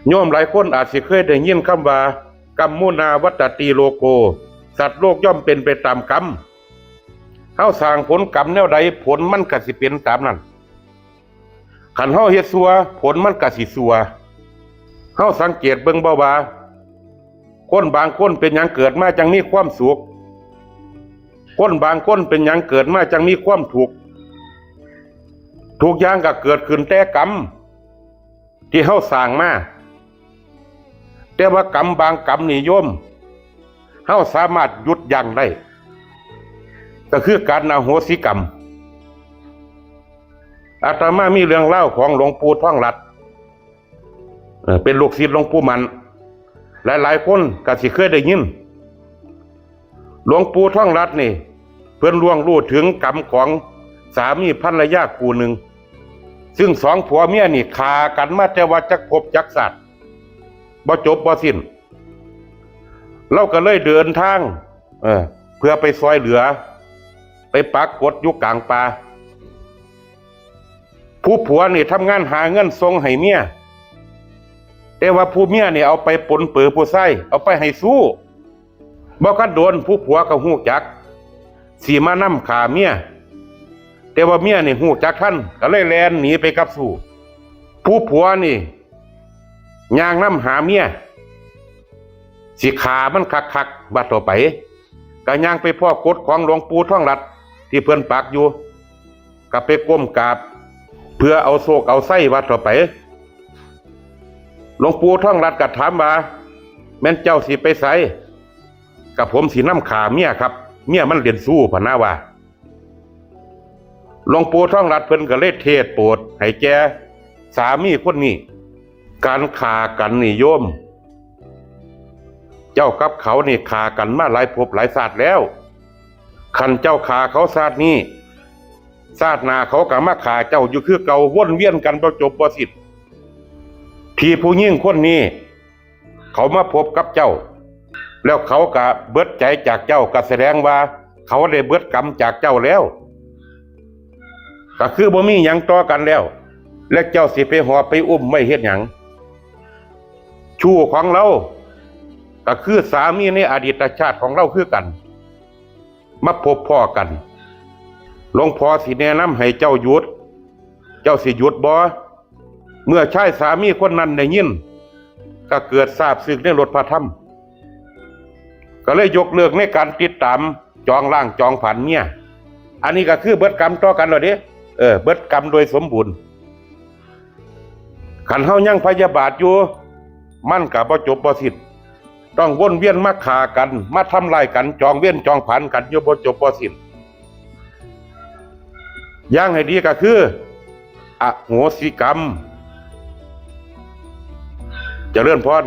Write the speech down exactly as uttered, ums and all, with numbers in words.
โยมหลายคนอาจสิเคยได้ยินคำว่า กัมมุนาวัตตติโลโก สัตว์โลกย่อมเป็นไปตามกรรม เฮาสร้างผลกรรมแนวใด ผลมันก็สิเป็นตามนั้น คันเฮาเฮ็ดชั่ว ผลมันก็สิชั่ว เฮาสังเกตเบิ่งบ่ว่า คนบางคนเป็นหยังเกิดมาจั่งมีความสุข คนบางคนเป็นหยังเกิดมาจั่งมีความทุกข์ ทุกอย่างก็เกิดขึ้นแต่กรรม ที่เฮาสร้างมา แต่ว่ากรรมบางกรรมนี่โยม เฮาสามารถหยุดยั้งได้ ก็คือการอโหสิกรรม อาตมามีเรื่องเล่าของหลวงปู่ทองหลัด เอ่อ เป็นลูกศิษย์หลวงปู่มัน หลายๆคนก็สิเคยได้ยิน หลวงปู่ทองหลัดนี่ เพิ่นล่วงรู้ถึงกรรมของสามีภรรยาคู่หนึ่ง ซึ่งสองผัวเมียนี่ฆ่ากันมาแต่ว่าจักภพจักชาติ บ่จบบ่สิ้น เราก็เลยเดินทาง เออ เพื่อไปซอยเหลือ ไปปักกฏอยู่กลางป่า ผู้ผัวนี่ทำงานหาเงินส่งให้เมีย แต่ว่าผู้เมียนี่เอาไปปนเปื้อนผู้ชาย เอาไปให้ชู้ บ่คันโดนผู้ผัวก็ฮู้จัก สิมานำฆ่าเมีย แต่ว่าเมียนี่ฮู้จักทัน ก็เลยแล่นหนีไปกับชู้ ผู้ผัวนี่ย่างนำหาเมีย สิฆ่ามันคักๆ ว่าต่อไป ก็ย่างไปพ้อกฏของหลวงปู่ทองหลัดที่เพิ่นปักอยู่ ก็ไปก้มกราบ เพื่อเอาโชคเอาชัยว่าต่อไป หลวงปู่ทองหลัดก็ถามว่า แม่นเจ้าสิไปไส ก็ผมสินำฆ่าเมียครับ เมียมันเล่นชู้พะนะว่า หลวงปู่ทองหลัดเพิ่นก็เลยเทศน์โปรดให้แก่สามีคนนี้ การฆ่ากันนี่โยม เจ้ากับเขานี่ฆ่ากันมาหลายภพหลายชาติแล้ว คันเจ้าฆ่าเขาชาตินี้ ชาติหน้าเขาก็มาฆ่าเจ้าอยู่คือเก่า วนเวียนกันบ่จบบ่สิ้น ที่ผู้หญิงคนนี้ เขามาพบกับเจ้า แล้วเขาก็เบิดใจจากเจ้า ก็แสดงว่าเขาได้เบิดกรรมจากเจ้าแล้ว ก็คือบ่มีหยังต่อกันแล้ว และเจ้าสิไปหอบไปอุ้มไว้เฮ็ดหยัง ชู้ของเรา ก็คือสามีในอดีตชาติของเราคือกัน มาพบพ้อกัน หลวงพ่อสิแนะนำให้เจ้าหยุด เจ้าสิหยุดบ่ เมื่อชายสามีคนนั้นได้ยิน ก็เกิดซาบซึ้งในรสพระธรรม ก็เลยยกเลิกในการติดตามจองล้างจองผลาญเมีย อันนี้ก็คือเบิดกรรมต่อกันแล้วเด้ เออ เบิดกรรมโดยสมบูรณ์ คันเฮายังพยาบาทอยู่ มันก็บ่จบบ่สิ้น ต้องวนเวียนมาฆ่ากัน มาทำลายกัน จองเวรจองผลาญกันอยู่บ่จบบ่สิ้น อย่างให้ดีก็คือ อโหสิกรรม เจริญพร